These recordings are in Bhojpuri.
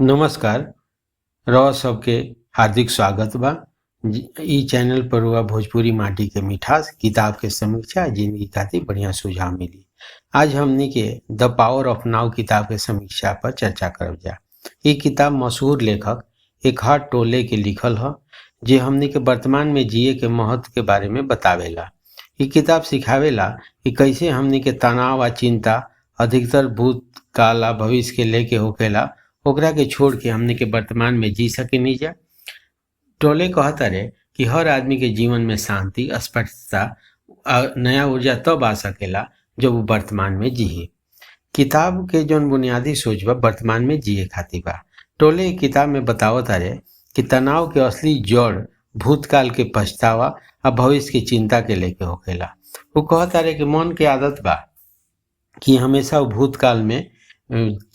नमस्कार। रउआ सबके हार्दिक स्वागत बा। इ चैनल पर रउआ भोजपुरी माटी के मिठास, किताब के समीक्षा, जिंदगी खातिर बढ़िया सुझाव मिली। आज हमनी के द पावर ऑफ नाउ किताब के समीक्षा पर चर्चा करब जा। इ किताब मशहूर लेखक एकहार्ट टोले के लिखल ह, जे हमनी के वर्तमान में जिए के महत्व के बारे में बतावेला। इ किताब सिखावेला कि कैसे हमनी के तनाव आ चिंता अधिकतर भूतकाल आ भविष्य के लेके होखेला, ओकरा के छोड़ के हमनी के वर्तमान में जी सकेनी जा। टोले कहतारे कि हर आदमी के जीवन में शांति, स्पष्टता आ नया ऊर्जा तब आ सकेला जब वो वर्तमान में जिही। किताब के जौन बुनियादी सोच बा, वर्तमान में जिए खातिर बा। टोले इ किताब में बतावतारे कि तनाव के असली जड़ भूतकाल के पछतावा आ भविष्य के चिंता के लेके होखेला। उ कहतारे कि मन के आदत बा कि हमेशा उ भूतकाल में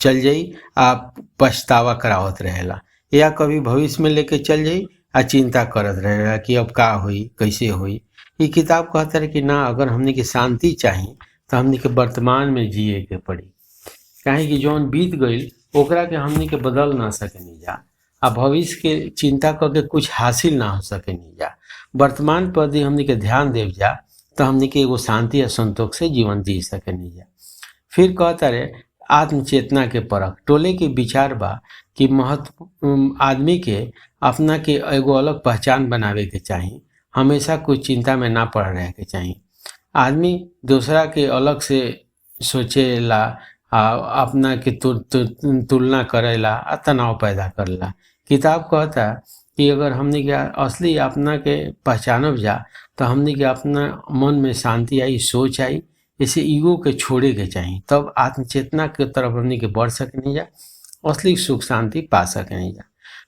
चल जाई आ पछतावा करावत रहेला, या कभी भविष्य में लेके चल जाई आ चिंता करत रहेला कि अब का होई, कैसे होई। इ किताब कहतारे कि ना, अगर हमनी के शांति चाही तो हमनी के वर्तमान में जिए के पड़ी, काहे कि जौन बीत गईल ओकरा के हमनी के बदल ना सकेनी जा, आ भविष्य के चिंता करके कुछ हासिल ना हो सकेनी जा। वर्तमान पर यदि हमनी के ध्यान देव जा तो हमनी के एगो शांति आ संतोष से जीवन जी सकेनी जा। फिर कहतारे आत्मचेतना के परख। टोले के विचार बा कि महत्व आदमी के अपना के एगो अलग पहचान बनावे के चाही, हमेशा कुछ चिंता में ना पड़ रहे के चाही। आदमी दूसरा के अलग से सोचेला आ अपना के तु, तु, तुलना करेला आ तनाव पैदा करेला। किताब कहता कि अगर हमनी के असली अपना के पहचानब जा तो हमनी के अपना मन में शांति आई, सोच आई। ऐसे ईगो के छोड़े के चाही, तब आत्मचेतना के तरफ हमनी के बढ़ सकनी जा, असली सुख शांति पा सकनी जा।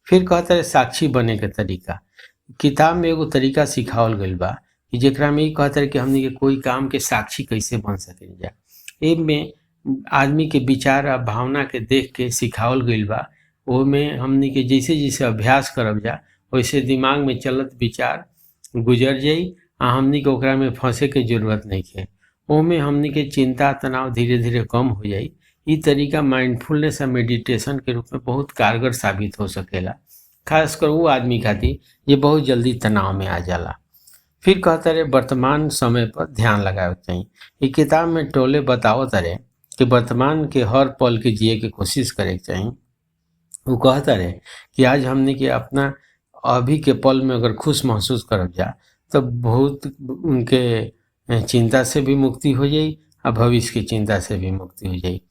फिर कहता है साक्षी बने के तरीका। किताब में एगो तरीका सिखावल गइल बा कि जेकरा में इ कहता है कि हमनी के कोई काम के साक्षी कैसे बन सकेनी जा। एमे आदमी के विचार आ भावना के देख के सिखावल गइल बा। ओमे हमनी के जैसे जैसे अभ्यास करब जा वैसे दिमाग में चलत विचार गुजर जाई आ हमनी के ओकरा में फंसे के जरूरत नइखे। ओमे हमनी के चिंता तनाव धीरे धीरे कम हो जाई। इ तरीका माइंडफुलनेस आ मेडिटेशन के रूप में बहुत कारगर साबित हो सकेला, खासकर वो आदमी खातिर जे बहुत जल्दी तनाव में आ जाला। फिर कहता रहे वर्तमान समय पर ध्यान लगावे के चाही। इ किताब में टोले बतावत रहे कि वर्तमान के हर पल के जिए के कोशिश करे के चाही। उ कहता रहे कि आज हमनी के अपना अभी के पल में अगर खुश महसूस करब जा तो बहुत उनके चिंता से भी मुक्ति हो जाई आ भविष्य की चिंता से भी मुक्ति हो जाई।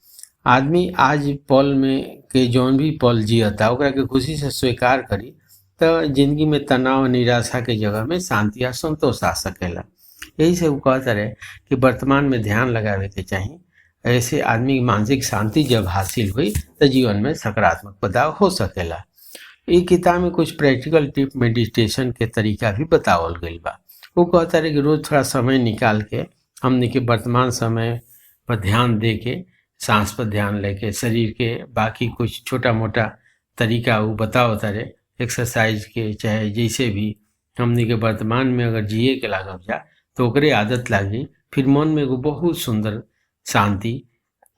आदमी आज पल में के जौन भी पल जियता ओकरा के खुशी से स्वीकार करी तो जिंदगी में तनाव निराशा के जगह में शांति आ संतोष आ सकेला। यही से वो कहता रहे कि वर्तमान में ध्यान लगावे के चाही। ऐसे आदमी मानसिक शांति जब हासिल हुई तो जीवन में सकारात्मक बदलाव हो सकेला। इ किताब में कुछ प्रैक्टिकल टिप मेडिटेशन के तरीका भी बतावल गइल बा। वो कहता रहे कि रोज थोड़ा समय निकाल के हमनी के वर्तमान समय पर ध्यान दे के, सांस पर ध्यान लेके, शरीर के बाकी कुछ छोटा मोटा तरीका वो बतावता रहे, एक्सरसाइज के चाहे जैसे भी हमनी के वर्तमान में अगर जिए के लागब जा तो ओकरे आदत लागी, फिर मन में एगो बहुत सुंदर शांति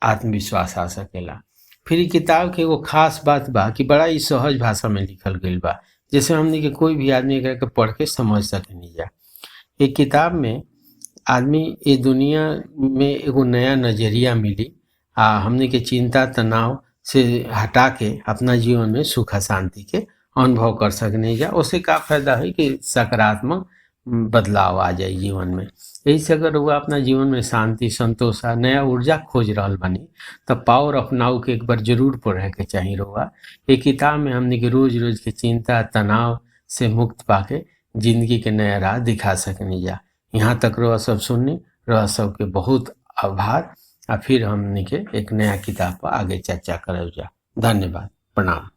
आत्मविश्वास आ सकेला। फिर इ किताब के एगो खास बात बा कि बड़ा ही सहज भाषा में लिखल गइल बा, जैसे हमनी के कोई भी आदमी एकरा के पढ़ के समझ सकेनी जा। ये किताब में आदमी ये दुनिया में एगो नया नजरिया मिली आ हमनी के चिंता तनाव से हटा के अपना जीवन में सुख आ शांति के अनुभव कर सकनी जा। उससे का फायदा है कि सकारात्मक बदलाव आ जाए जीवन में। यही से अगर वो अपना जीवन में शांति संतोष आ नया ऊर्जा खोज रहल बानी तो पावर ऑफ नाउ के एक बार जरूर पढ़े के चाही रउआ। ये किताब में हमनी के रोज रोज के चिंता तनाव से मुक्त पाके जिंदगी के नया राह दिखा सकनी जा। यहाँ तक रउआ सब सुननी, रउआ सबके बहुत आभार। आ फिर हमनी के एक नया किताब पर आगे चर्चा करब जा। धन्यवाद, प्रणाम।